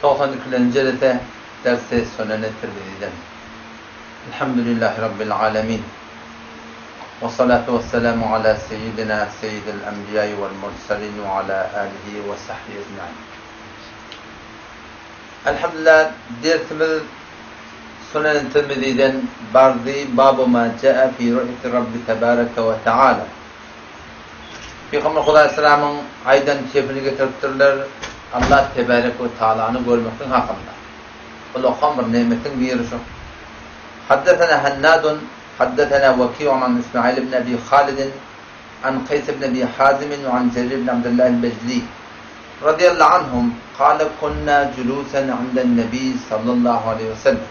Togsan ikilenji jelese dersi Suneni Tirmiziden. Elhamdülillahi Rabbil alemin. Ve salatu ve selamu ala seyyidina seyyidil enbiyai vel murselin ve ala alihi ve sahbihi ecmain. Elhamdülillah dersimiz Sunen-i Tirmiziden bardy Babu ma jaa fi ru'yeti Rabbi tebareke ve teala. Pygamber Hudaýsalamyň aýdan kepini getiripdirler, Allah tebarek we taalany görmeklik hakynda. Ulakan bir nemetiň biri şu. Haddesena Hannadun, haddesena Weki'un an Ismail ibn Abi Halidin, an Kaýs ibn Abi Hazimin we an Jerir ibn Abdullah el-Bejli, radiyallahu anhum, kale kunna julusen inden Nebi sallallahu aleýhi we sellem.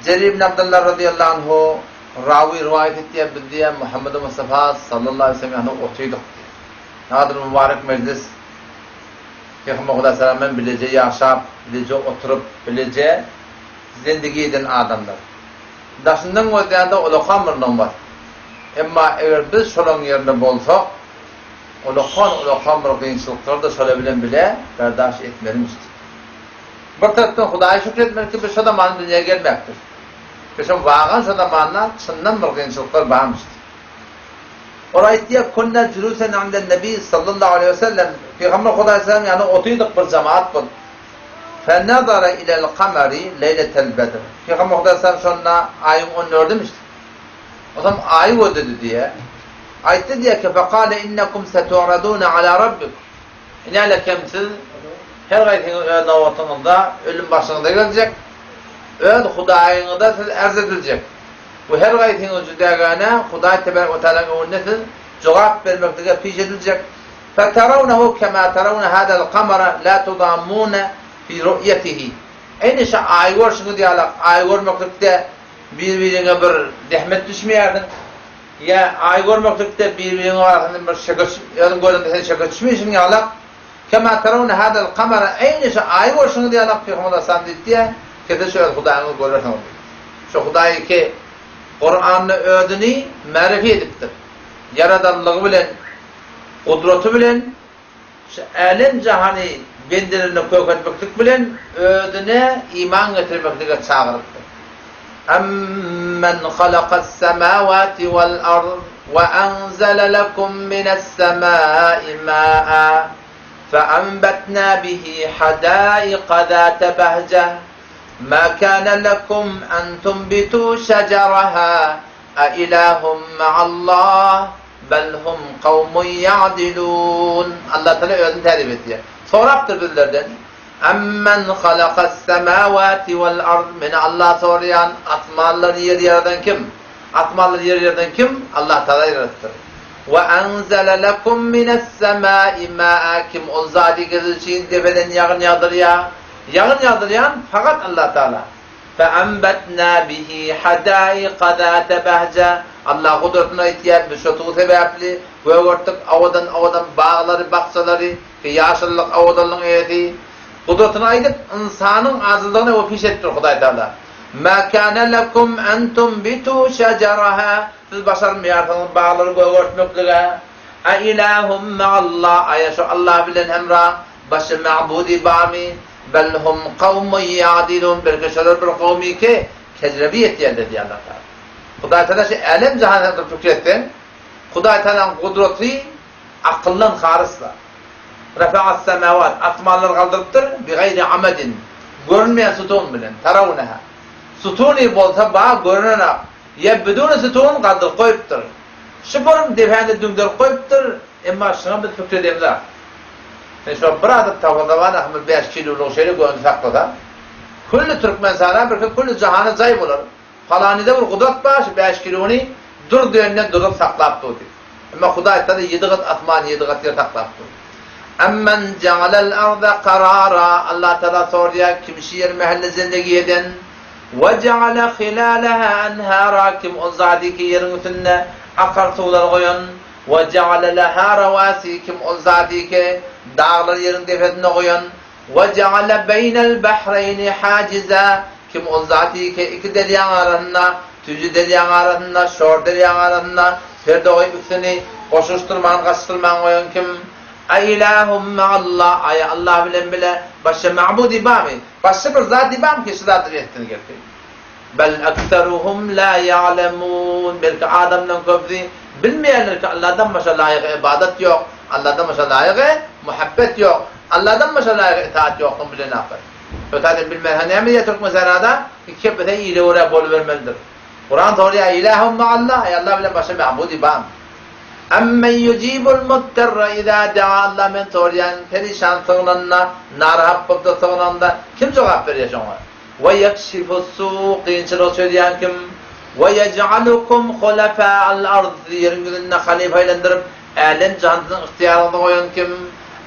Jerir ibn Abdullah radiyallahu anhu Rawy rowaýat etýär, Biz diýýär, Muhammedi Mustafa sallallahu aleýhi we sellem ýanynda otyrdyk diýýär. Nadir mübarek mejlis Pygamber Hudaýtagala bilen bileje ýaşap, bileje oturyp, bileje zendigi eden adamlar. Daşyndan gözlände ulakan bir nygmat. Emma eger biz şolaryň ýerinde bolsak, ulakan-ulakan bir kynçylyklary-da şolar bilen bile berdaş etmelimişdik. Bir tarapdan Hudaýa şükür etmeli ki, biz şo zamanda dünýä gelmäpdiris. Köşem wagan şo zamanda çyndan bir kynçylyklar barmyşdy. Ol aýtýar, Kunna julusen inden Nebi sallallahu aleýhi we sellem, Pygamber Hudaýsalam ýanynda otydyk bir jemaat bolup. Fenazara ilel kamari leýletel bedr. Pygamber Hudaýsalam şonda aýyň on dördümişdi. Onsoň aýy gözledi diýýär. Aýtdy diýýär ki, Fekale innekum setu'raduna ala rabbikum. Ine kem siz her haýsyňyz öz nobatyňyzda ölüm başyňyza geljek, öz Hudaýyňyza siz ärz ediljek we her haýsyňyz jüdägäne Hudaý tebarek we tealanyň öňünde siz jogap bermeklige piş ediljek. Feterawnehu kema terawne hadal kamara la tudammune fi ru'yetihi. Eýni şu aýy görşüňiz ýalak, aýy görmeklikde bir-biriňe bir zähmet düşmeýärsiň. Ýa aý görmeklikde bir-biriňiň arasynda bir şeke özüň göreňde sen şeke düşmeýşiň ýalak, Kema terawne hadal kamara eýni şu aýy görşüňiz ýalak Pygamber aleyhissalam diýipdi, Siz şu öz Hudaýyňyzy görersiňiz diýipdi. Şu Hudaý ki Kuranda özüni märifi edipdir. Ýaradanlygy bilen, gudraty bilen Şu älem-jahany bendelerine kökeltmeklik bilen özüne iman getirmeklige çagyrypdyr. Ammen halakas-semawati wal-ard we anzala lekum mines-semai ma'a feanbetna bihi hadaika zate behje ma kana lekum en tunbitu şeceraha a ilahum ma'allah Bel hum kawmun ýa'dilun. Allah Tagala özüni täryp etýär. Sorapdyr bizlerden, Ammen halakas-semawati wal-ard, Meni Allah soraýan, asmanlary ýeri ýaradan kim? Asmanlary ýeri ýaradan kim? Allah Tagala ýaradypdyr. We anzala lekum mines-semai ma'a, Kim ol zady siz üçin depeden ýagyn ýagdyrýar? Ýagyn ýagdyrýan fakat Allah Tagala. Feanbetna bihi hadaika zate behje, Allah gudratyny aýtýar, biz şo suw sebäpli gögertdik owadan-owadan baglary, bakjalary, ki ýaşyllyk, owadanlygyň eýesi. Gudratyny aýdyp, ynsanyň ajyzlygyny we piş edipdir Hudaý Tagala. Ma kana lekum en tunbitu şejeraha, siz başarmaýarsyňyz baglary gögertmeklige. A ilahum ma'allah, aýa şo Allah bilen hemra başga ma'budy barmy? Bel hum kawmun ýa'dilun, belki şolar bir kowmy ki, kejrebi ýetýärler diýýär Allah Tagala. Hudaý Tagala şu älem-jahan hakda pikir etseň, Hudaý Tagalaň gudraty akyldan halysdyr. Rafa'as-semawat, asmanlary galdyrypdyr, bigaýri amadin, görünmeýän sutun bilen, tarawneha. Sutuny bolsa bar, görünenak. Ýa biduni sutun galdyryp goýupdyr. Şu bir depäni düňderip goýupdyr, emma şuňa biz pikir edemzok. Sen şo bir adyp tapylsa bar ahmyr bäş kilolygy şeýle göni saklasa, külli Türkmenistana birki külli jahana jaý bolar. Palanyda bir gudrat bar şu bäş kilony dur diýenden durup saklap dur diýip. Emma Hudaý aýtsa-da ýedi gat asman ýedi gat ýer saklap dur. Amman jagalal arda karara Allah Taala sorýar kim şu ýeri mähelle zendegi eden? We jagala hilalaha anhara kim ol zady ki ýeriň üstünde akar suwlar goýan? We ja'ale leha rawasi kim ol zady ki, daglary ýeriň depesinde goýan. We ja'ale beýnel bahreýni hajiza kim ol zady ki, iki derýaň arasynda, süýji derýaň arasynda, şor derýaň arasynda perde goýup ikisini goşulyşdyrman, gatyşdyrman goýan kim? A ilahum ma'allah, aýa Allah bilen bile başga ma'budy barmy? Başga bir zady barmy ki şu zatlary etsin gelsin? Bel ekseruhum la ya'lemun, belki adamlaryň köpüsi bilmeýärler ki Allahdan başga laýyk ybadat ýok, Allahdan başga laýyk muhabbet ýok, Allahdan başga laýyk itaat ýokdugyny bilenaklar. Köp adam bilmese näme diýýär türkmen sährada, iki kepbese ile görä bolubermelidir. Kuran sorýar, Ilahum ma'allah, aý Allah bilen başga ma'budy barmy? Ammen yujibul muttarra iza daa, Allah men sorýan, perişan sygnanda, narahat bolup-da sygnanda kim jogap berýär şoňa? We ýekşifus-su, kynçylygy çözýän kim? We ýej'alukum hulefâ'al ard, sizi ýeriň ýüzünde halypa aýlandyryp, älem-jahan siziň ygtyýaryňyzda goýan kim?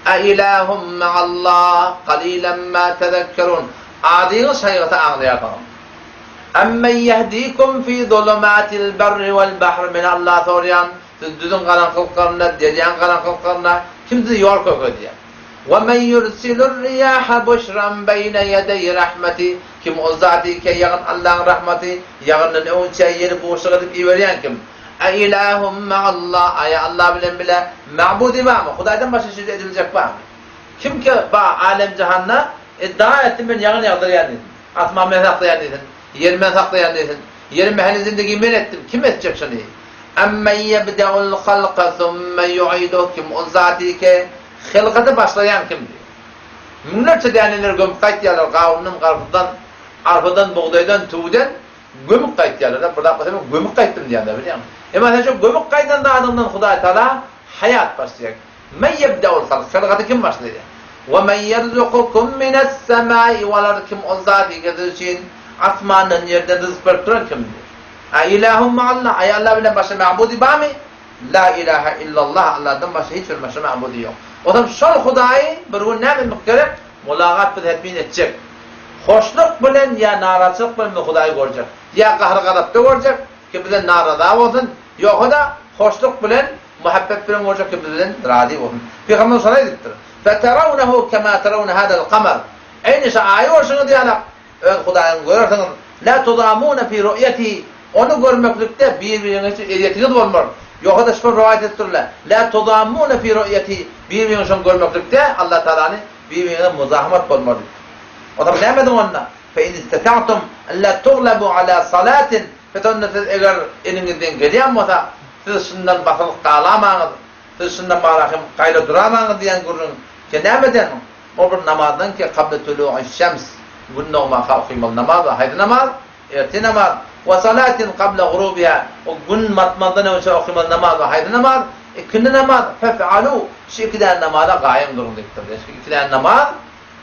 A ilâhum ma'allah, qalîlen mâ tezekkerûn, adyňyz şaýgata aňlaýarsyňyz. Ammen ýehdîkum fî zulumâtil berri wel bahr, men Alla sorýan, siz düzüň garaňkylyklarynda, derýaň garaňkylyklarynda kim sizi ýol kökezýär? We men ýursilur riýaha buşran beýne ýedeý rahmeti, Kim ol zat ki, ýagyn Allaň rahmaty, ýagyndan öňünçä ýeri buşluk edip iberýän kim? A ilahum ma'allah, aýa Allah bilen bile ma'budy barmy? Hudaýdan başga şeýle ediljek barmy? Kim ki ba alem-jahanda iddia etsin men ýagyn ýagdyrýan diýsin. Asman men saklaýan diýsin. Ýeri men saklaýan diýsin. Ýeri mähini zindigi men etdim. Kim etjek şuny? Ammen ýebdeul halka summe ýuiduh, Kim ol zat ki, Hylgaty başlaýan kim diýýär. Müňlerçe däneleri gömüp gaýtýarlar, gawundan, garpyzdan, arpadan, bugdaýdan, tüwüden gömüp gaýtýarlar-da, bir zat bolsa men gömüp gaýtdym diýýärler, bilýäňmi? Emma sen şo gömüp gaýdan zadyňdan Hudaý Tagala haýat başlaýar. Men ýebdeul halk, hylgaty kim başlaýar? We men ýerzukukum mines-semai wal-ard, kim ol zat siz üçin asmandan, ýerden ryzk berip duran kim diýýär. A ilahum ma'allah, aý Allah bilen başga ma'budy barmy? La ilahe illallah Allahdan başga hiç bir başga mabudy ýok. Ozam şol Hudaýy bir gün näme etmek gerek? Mulagat biz hetmin etjek. Hoşluk bilen ýa naraçylyk bilen biz Hudaýy görjek. Ýa gahar-gazapda görjek ki bizden naraza bolsun, ýogsa-da hoşluk bilen, muhabbet bilen görjek ki biz bilen razy bolsun. Pygamberimiz şony aýdypdyr. Feterawnehu kema terawne hadal kamar. Eýni şu aýy görşüňiz ýalak Öz Hudaýyňyzy görersiňiz. La tuzamune fi ru'ýetihi, Ony görmeklikde bir-biriňize hiç ezýetiňiz bolmaz. Ýogsa-da şuny rowaýat edipdirler, La tuzamune fi ru'ýetihi, Bir-biriňizi şony görmeklikde Allah Tagalany bir-biriňize muzahamat bolmaz diýipdir. O zaman näme ediň onda? Fe in istata'tum en la tuglabu ala salatin, Pes onda siz eger eliňizden gelýän bolsa, siz şundan basylyp galamaňyz, siz şundan bara hem gaýra duramaňyz diýen gürrüň. Sen näme edendiň? Ol bir namazdan ki kable tulu'i-şems, Gün dogmaka okymaly namaz bar. Haýsy namaz? Ertir namaz. We salatin kable gurubiha, O gün batmazdan öňçe okymaly namaz bar. Haýsy namaz? Ikindi namaz. Fef'alu, Şu iki däne namaza gaýym duruň diýipdir. Şu iki däne namaz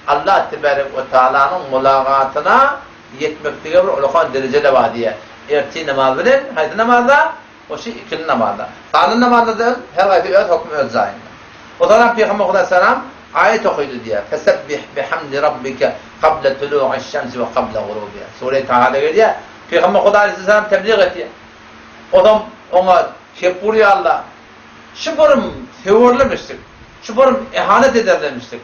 Allah tebarek we taalanyň mulagatyna ýetmeklige bir ulakan dereje-de bar diýýär. Ertir namaz bilen haýsy namazda? O şu ikindi namazda. Galan namazlarda her haýsy öz hokmy öz jaýynda. O zaman Pygamber Hudaý salam aýat okydy diýýär. Fesebbih bihamdi rabbike kabla tulu'iş şemsi we kabla gurubiha. Sure Tahada gelýär. Pygamber Hudaý aleyhisselam tebliğ etýär. O zaman oňa kep urýarlar. Şu birim söwerlemişdik. Şu birim ihanet ederlemişdik.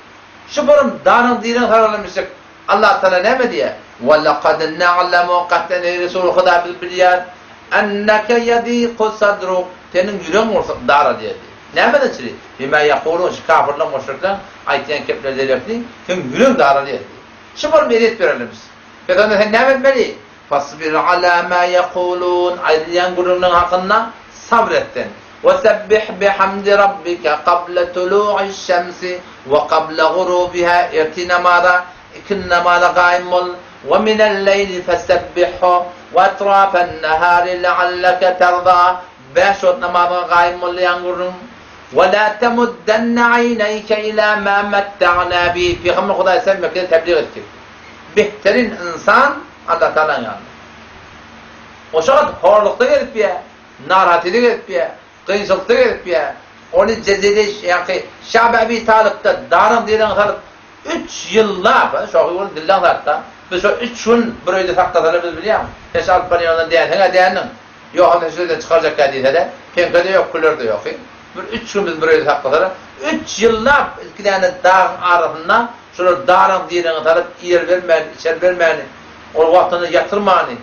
Şu birim daryň direň sararlamışdyk. Allah Taala näme diýýär? Ve lekad na'lemu gaten eý Resul Huda biz bilýäris enneke yadiku sadruk seniň ýüregiň bolsa daralýar diýýär. Nämeden çyry? Bima ýakulun şu kafirleň müşrikleň aýtýan kepleri sebäpli seň ýüregiň daralýar diýýär. Şu bir ezýet bererlermiş. Pes onda sen näme etmeli? Fasbir ala ma ýakulun aýdylýan gürrüňleň hakynda sabr et sen. Wesebbih bihamdi rabbike kable tulu'iş şemsi we kable gurubiha ertir namaza, ikindi namaza gaýym bol. We minel leýli fesebbihhu we etrafen nahari lealleke terza bäş wagt namazyňa gaýym bol diýýän gürrüň. We la temuddenne aýneýke ila ma metta'na bihi Pygamber Hudaý sen Mekgede tebliğ etdi. Behterin ynsan Allah Tagalaň ýanynda. O şo wagt horlukda gezip ýa. Narahatlyk edip ýa, kynçylykda gezip ýa, ony jezede ýaňky Şaby Abi Talypda daryň diregiňe salyp üç ýyllap, şo gün dilleň zatda, biz şo üç gün bir öýde saklasalar biz bilýäňmi, sen şu alyp barýan ýoldan dänseň-ä dändiň, ýogsam sen şu öýden çykarjakkä diýse-de, peňke-de ýok, küler-de ýok. Bir üç gün biz bir öýde saklasalar, üç ýyllap ilki däne dagyň arasynda şolar daryň diregiňe salyp iýer bermäni, içer bermäni, ol wagtynda ýatyrmany,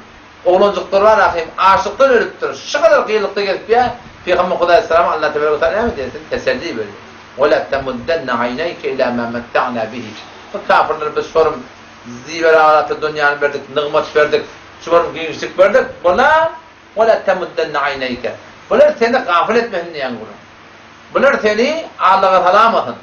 Oglanjyklar bar ahym açlykdan ölüpdir. Şu gadar gynlykda gezip ýa Pygamber Hudaý salam Allah tebarek we taala näme diýýär size teselli berýär. Ve la temuddenne aýneýke ila ma metta'na bihi. Bu kafirlere biz şorum ziber-alaty dünýäni berdik, nygmat berdik, şorum giňişlik berdik. Bular Ve la temuddenne aýneýke. Bular seni gafyl etmesin diýen gürrüň. Bular seni Allaga salamasyn.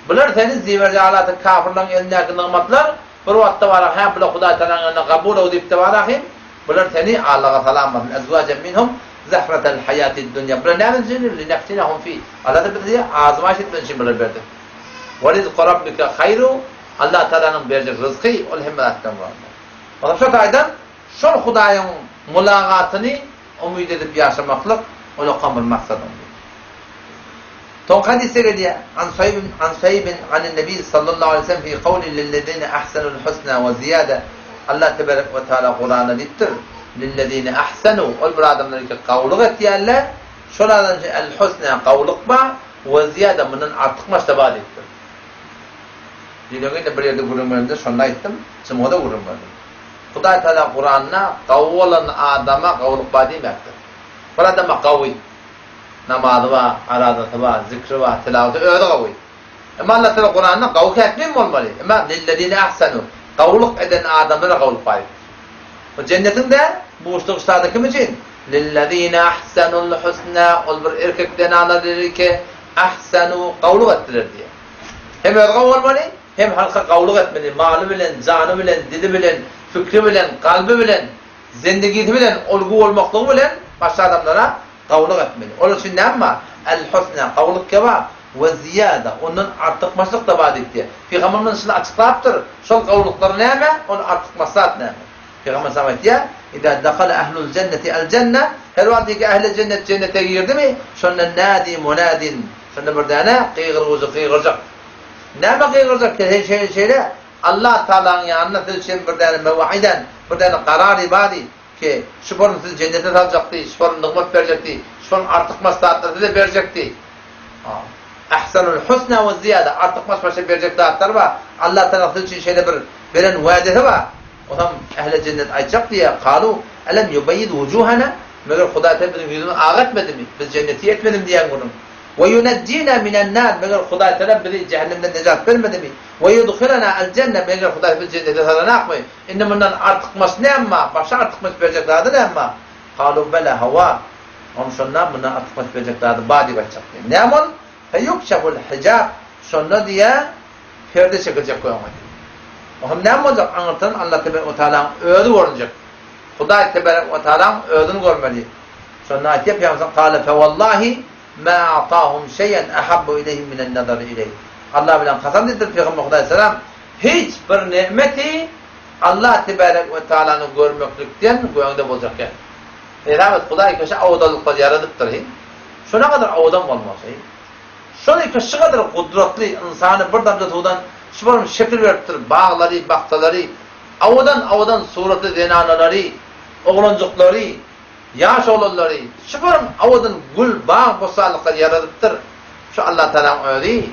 Bular seni ziber-alaty kafirleriň elindäki nygmatlar bir wagtda bara hä bular Hudaý Tagalaň ýanynda gabul-ow diýip-de bara him Bular seni Allaga salamlasyn ezwajen minhum zahratal hayatid dunýa bular näme üçin lineftinahum fi Alla bizi azmaýyş etmek üçin bulary berdi. Wa rizku rabbike haýru Allah Tagalanyň berjek ryzky ol hemme zatdan bardyr. Onsoň şo taýdan şol Hudaýyň mulagatyny umyt edip ýaşamaklyk olakan bir maksadyň. Soňky hadysda gelýär, An Suhaýb an Suhaýbin anin Nebi sallallahu aleýhi we sellem fi kawli lillezine ahsanul husna we ziýada Allah tebarek we taala Kuranda diýipdir, Lillezine ahsanu ol bir adamlar ki gawulyk etýärler, şol adam üçin el husna gawulyk bar we ziýada mundan artykmaç-da bar diýipdir. Düýn-öňňin-de bir ýerde gürrüň berenimde şonda aýtdym, jumgada gürrüň berdim. Hudaý Taala Kuranda gawy bolan adama gawulyk bar diýmäpdir. Bir adama gawy. Namazy bar, arazasy bar, zikri bar, tilawaty özi gawy. Emma Allah Taala Kuranda gawy kätmem bolmaly. Emma lillezine ahsanu gawulyk eden adamlara gawulyk bar diýipdir. Bu jennetiň de buşlugy şady kim üçin? Lillezine ahsanul husna ol bir erkek zenanlar ki ahsanu gawulyk etdiler diýýär. Hem özi gawy bolmaly, hem halka gawulyk etmeli, maly bilen, jany bilen, dili bilen, fikri bilen, kalby bilen. Zendigisi bilen, olgu bolmaklygy bilen başga adamlara gawulyk etmeli. Olar üçin näme bar? El-husna, gawulyk bar, we ziýada, ondan artykmaçlyk-da bar diýipdir. Pygamberimiz şuny açyklapdyr, şol gawulyklar näme, ol artykmaç zat näme? Pygamber sallam aýtýar, Iza dakala ehlul jenneti el-jenne, her wagt ki ehli jennet jennete girdimi, şonda nadi munadin, şonda bir däne gygyrgyjy gygyrjak. Näme gygyrjak? Şeýle, şeýle, Allah Tagalaň ýanynda siz üçin bir däne mew'iden, bir däne karary bardy ki, şu borun sizi jennete saljakdy, şu borun nygmat berjekdi, şu borun artykmaç zatlary size berjekdi. Ahsanul husna we ziýada, artykmaç başga berjek zatlary bar. Allah Tagala siz üçin şeýle bir beren wädesi bar. Onam ähli jennet aýtjak diýýär, Kalu, elem yubeýid wujuhana, meger Hudaý Tagala biziň ýüzümizi ak etmedimi, biz jenneti etmedimi diýýän gürrüň. We yunejjina minen nar, meger Hudaý Tagala bizi jähennemden nejat bermedimi? We ýudhilena el-jenne, meger Hudaý bizi jennete salanakmy? Indi mundan artykmaç näme bar? Başga artykmaç berjek zady näme bar? Kalu bela, hawa, onuň şonda mundan artykmaç berjek zady bar diýip aýtjak diýýär. Näme ol? Feýukşeful hijab, şonda diýýär, perde çekiljek göňe diýýär. Oňam näme boljak? Aňyrdan Allah tebarek we taalaň özi görünjek. Hudaý tebarek we taalaň özüni görmeli. Şonda aýtýar Pygamberimiz, Kale fewallahi Ma a'tahum şeý'en ahabbu ileýhim minen nazary ileýh. Allah bilen kasam diýipdir Pygamber Hudaý salam, hiç bir nimeti Allah tebarek we taalany görmeklikden göňde boljak ýaly. Hesap et, Hudaý köşe owadanlyklar ýaradypdyr hi. Şona gadar owadan bolmasa hi. Şony ki şu gadar gudratly ynsany bir damja suwdan şu bolan şekil beripdir, baglary, bakjalary, owadan owadan suratly zenanalary, oglanjyklary, Ýaş oglanlary şu bir owadan gül bag bossanlyklar ýaradypdyr. Şu Allatagalaň özi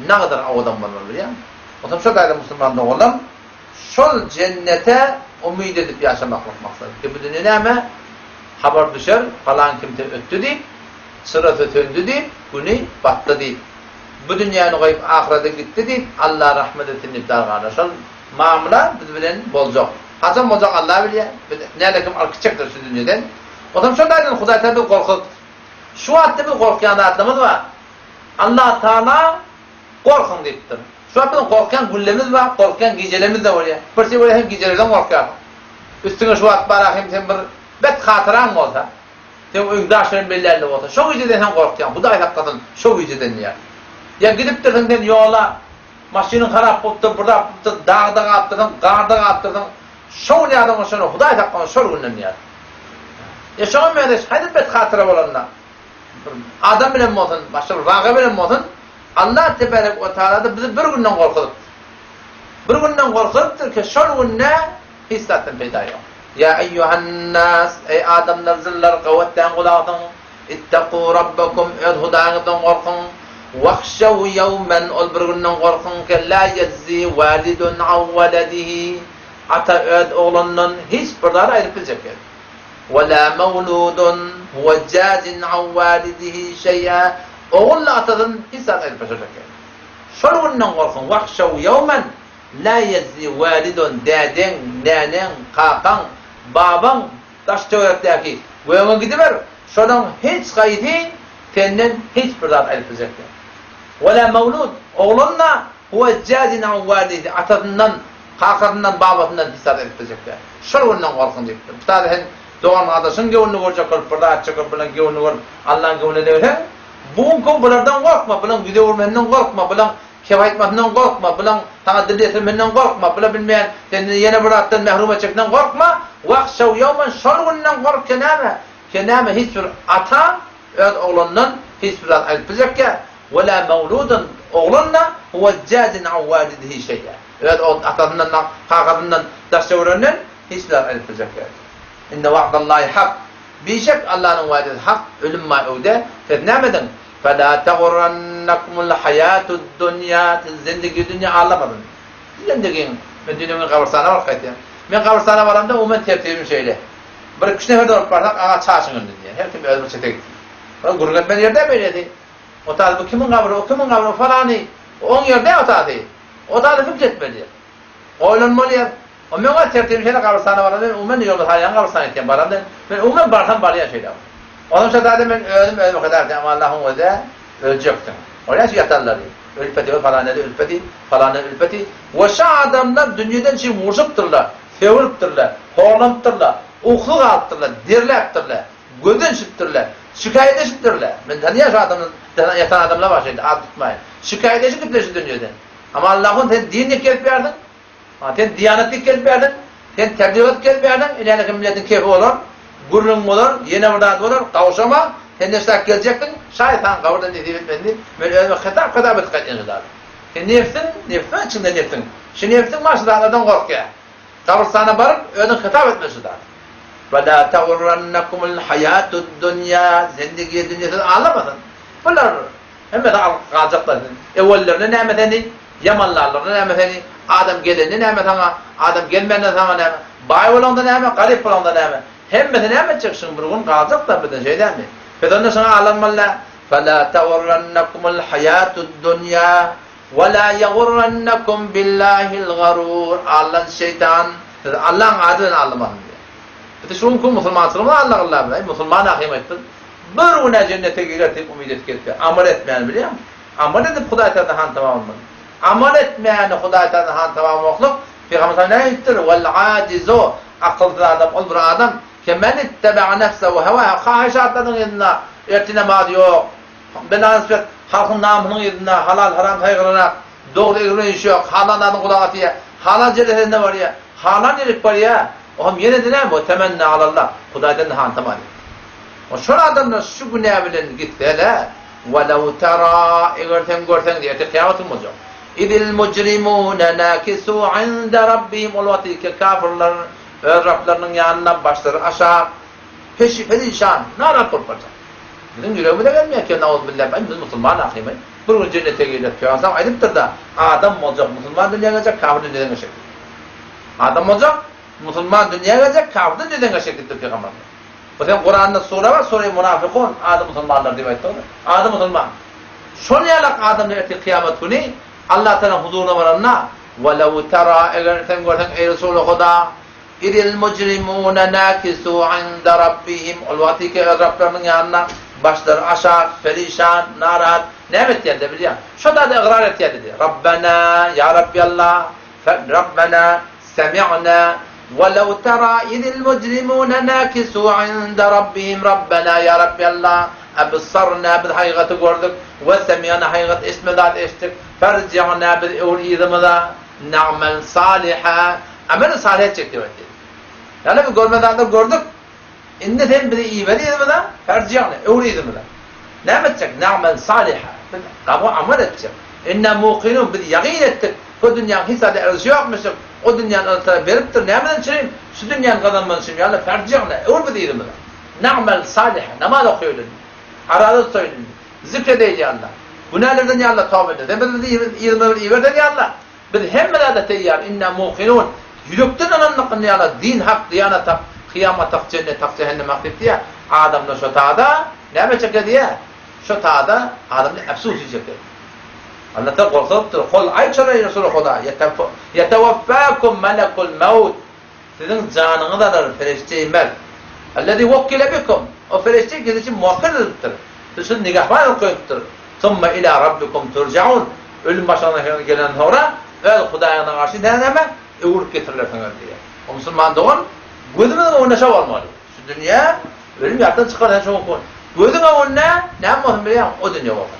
nagadar owadan bolmaly bilýäňmi? Onsoň şo taýda musulman doganlarym şol jennete umyt edip ýaşamaklyk maksat. Ki bu dünýe näme? Habar düşer, palan kimse ötdi diýip, çyrasy söndi diýip, güni batdy diýip. Bu dünýäni goýup ahyrete gitdi diýip, Alla rahmet etsin diýip dargarlar. Şol Mamla biz bilen boljak. Haçan boljak Alla bilýär. Biz näle kim alyp gitjekdir şu dünýeden. Onsoň şo taýdan Hudaý Taala bizi gorkuzypdyr. Şu wagtda biz gorkýan zatlarymyz bar. Allah Taala gorkuň diýipdir. Şu wagt biziň gorkýan günlerimiz bar, gorkýan gijelerimiz-de bolýar. Bir şey bolýar sen gijelerden gorkýarsyň. Üstüňe şu wagt bar hem sen bir bet hatyraň bolsa, sen öň daş bilen bellärli bolsa, şo gijeden sen gorkýaň. Hudaý saklasyn şo gijeden diýýär. Ýa gidipdirsiň sen ýola, Maşynyň harap bolupdyr, bir zat bolupdyr, dagda galypdyrsyň, garda galypdyrsyň. Şo gün ýadyňa düşende Hudaý saklasyn şol günden diýýär. E şoňa meňzeş haýsy bet hatyra bolanda, bir adam bilen bolsun, başga bir waka bilen bolsun, Allah tebarek we taala-da bizi bir günden gorkuzypdyr. Bir günden gorkuzypdyr ki, şol günde hiç zatdan peýda ýok. Ýa eýýuhan-nas, eý adamlar, zyllar, gawat däň gulak asyň! Ittaku Rabbakum, öz Hudaýyňyzdan gorkuň. Wahşew ýewmen, ol bir günden gorkuň ki, la ýejzi walidun an waledihi, ata öz oglundan hiç bir zat aýryp biljek ýok. We la mewludun huwe jazin an walidihi şeý'a, Ogul-da atasyndan hiç zat aýdyp başarjak däl. Şol günden gorkuň, Wahşaw ýewmen la ýejzi walidun, dädeň, näneň, kakaň, babaň daş-töwerekdäki gögüňe gidiber, şolaň hiç haýsy senden hiç bir zat aýdyp biljek däl. Wa la mawlud, oglan-da huwe jazin an walidihi, atasyndan, kakasyndan, babasyndan hiç zat aýdyp biljek däl. Şol günden gorkuň diýipdir. Bu zady sen dogan-gardaşyň göwnüni görjek bolup bir zat çekip bilen göwnüni görüp Allaň göwnüne degseň, bu günki bulardan gorkma, bulaň ýüz öwürmesinden gorkma, bulaň kep aýtmasyndan gorkma, bulaň saňa dil ýetirmesinden gorkma, bula bilmeýän seni ýene bir zatdan mährum etjekinden gorkma, wahşaw ýawman şol günden gork ki näme, ki näme hiç bir ata öz oglundan hiç bir zat aýdyp biljekkä, we la mawludun oglan-da huwe jazin an walidihi şeý'a öz atasyndan kakasyndan daş töwereginden hiç bir zat aýdyp biljekkä. Inne wa'dallahi hak Bişek Allanyň wa'desi hak, ölüm bar öwde, siz näme ediň? Fela tagurrannakumul haýatud dunýa, sizi zendigi dünýä aldamasyn. Zendigiň, men düýn öňňin gabrystana baryp gaýtýan. Men gabrystana baramda umuman tertibim şeýle. Bir iki üç nefer dolup barsak, aga çaşyň indi diýýär. Her kim özi bir çete gitsin. Ol gürrüň etmeli ýer däl beýlesi. O taýda bu kimiň gabry, o kimiň gabry, o falany. Oň ýeri däl o taýda. O taýda pikir etmeli ýer. Oýlanmaly ýer. O meň öz tertibim şeýle gabrystana baranda men umuman ýolda saýaň gabrystana gitýän baramda men umuman barsam barýan şeýle. Onam şo zada men özüm özüme hesap etýän Allahyň özä öljeksiň. Bolýa şu ýatanlary. Ölpedi we falan ýerde ölpedi, falan ýerde ölpedi. We şo adamlar dünýeden çyn urşupdyrlar, sögülipdirler, horlanypdyrlar, ukusyz galypdyrlar, derläpdirler, gözenişipdirler, şikaýatleşipdirler. Men tanýan şo adamlar ýatan adamlar bar şeýle at tutmaýyn. Şikaýatleşip gitdiler şu dünýeden. Amma Allahym sen din diýip gelip ýärsiň. Ha, sen diýanat diýip gelip ýärsiň. Sen tebligat edip gelip ýärsiň. Inäniki milletiň kefi bolar, gürrüň bolar, ýene bir zat bolar, gawşama. Sen neştäk geljekdiň, şaý saňa gabyrda nesip etmedi diýip, men özüme hesap-kitap edip gaýtýan şu zady. Sen nebsiň, nebsiň içiňde nebsiň. Şu nebsiň bar şu zatlardan gorkýar. Gabrystana baryp, özüň hesap etmeli şu zady. Ve la tagurrannakumul haýatud dunýa, zendigi dünýe sizi aldamasyn. Bular Hemmesi alyp galjaklar seni. Ewellerine näme seni, ýamanlarlaryna näme seni, adam gelende näme saňa, adam gelmände saňa näme, baý bolaňda näme, garyp bolaňda näme. Hemmesi näme etjek şuň bir gün galjaklar bizden şeý dälmi? Biz onda şuňa aldanmaly däl. Fela tagurrannakumul haýatud dunýa we la ýagurrannakum billahil garur. Aldan şeýtan sizi Allaň ady bilen aldamasyn diýýär. Biz şu günki musulmançylygymyz Alla gylla biz. Aý musulman ahym aýtdyk. Bir gün-ä jennete girer diýip umyt edip gezipdir. Amal etmäni bilýäňmi? Amal edip Hudaý tarapyndan hantama bolmaly. Amal etmäni Hudaý tarapyndan hantama bolmaklyk Pygamber sallam näme diýipdir? Wal ajizu, akylsyz adam ol bir adam, ke men ittebe'a nefsehu hewaha, hahyşatlarynyň yzynda, ertir namazy ýok, belanysbet halkyň namysynyň yzynda, halal-haram saýgyranak, dogry öwreniş ýok, halan zadyň gulak asýar, halan jelesesine barýar, halan ýerik barýar, o hem ýene-de näme, we temenna alallah, Hudaýdan hantama diýipdir. O şol adamlar şu günä bilen gitse-de, Welew tera, eger sen görseň, ertir kyýamat güni boljak. Izil mujrimune nakisu inde rabbihim, ol wagtky kafyrlar öz Rablarynyň ýanynda başlary aşak, peşi perişan, narahat bolup barjak. Biziň ýüregimize gelmeýär ki, nauzubilla, aý biz musulman ahymy, bir gün jennete gireris. Pygamber aýdypdyr-da, adam boljak, musulman dünýä geljek, kafir dünýeden geçjek diýip. Adam boljak, musulman dünýä geljek, kafir dünýeden geçjek diýipdir pygamberimiz. Bu sen Kuranda sure bar, sure Munafykun, ady musulmanlar diýip aýtdy ony. Ady musulman. Şol ýalak adamlar ertir kyýamat güni Allah Tagalaň huzuryna baranda, Welew tera, eger sen görseň eý Resuly Huda, izil mujrimune nakisu inde rabbihim, ol wagtyky öz Rablarynyň ýanynda başlary aşak, perişan, narahat, näme etýärdi bilýäň? Şo zady ygrar etýärdi diýýär. Rabbena, ýa Rabbi Allah, Rabbena semi'na welew tera izil mujrimune nakisu inde rabbihim Rabbena ýa Rabbi Allah ebsarna biz hakykaty gördük we semi'na hakykat eşitmeli zat eşitdik ferji'na biz öwür yzymyza na'mel saliha amel salih etjek diýip aýtdy. Ýagny biz görmeli zatlary gördük Indi sen bizi iber yzymyza, ferji'na, öwür yzymyza. Näme etjek? Na'mel saliha. Biz gawy amal etjek. Inna muqinun, biz ýagyn etdik. Bu dünýäniň hiç zada erzişi ýokmuşdyr. O dünýäni Allah Tagala beripdir. Nämeden üçin? Şu dünýäni gazanmak üçin. Ýa Allah, ferji'na, öwür bizi yzymyza. Na'mel saliha, namaz okaýaly. Araza tutaýly. Zikr edeýli ýa Allah. Günälerden ýa Allah toba edeýli. Sen bizi yzymyza bir ibersen ýa Allah. Biz hemme zada teýýar, inna muqinun, ýürekden ynandyk indi ýala din hak, diýanat hak, kyýamat hak, jennet hak, jähennem hak diýip diýýär. Adamlar şo tada näme çekýär diýýär? Şo tada adamda äpsus çekýär. Allatagala gorsadypdyr, Kul, aýt şolara eý Resuly Huda, ýeteweffâkum melekul mewt, siziň janyňyzy alar perişdeýi merg. Ellezî wukkile bikum, o perişde siz üçin muwakkil edilipdir, siz üçin nigahban edilip goýlupdyr. Summa ilâ rabbikum turjaun, ölüm başyňyza gelenden soňra öz Hudaýyňyza garşy näme öwrüp getirilersiňiz diýýär. O musulman dogan gözümiziň öňünde şo bolmaly. Şu dünýä ölüm ýatdan çykar sen şoňa gözüň öňünde näme bolsun bilýäňmi o dünýe bolsun.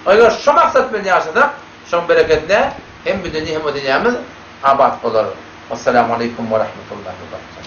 Eger şu maksat bilen ýaşasak şoň berekedine hem bu dünýe hem o dünýämiz abat bolar. Wassalamu aleýkum we rahmetullahi we berekatuh.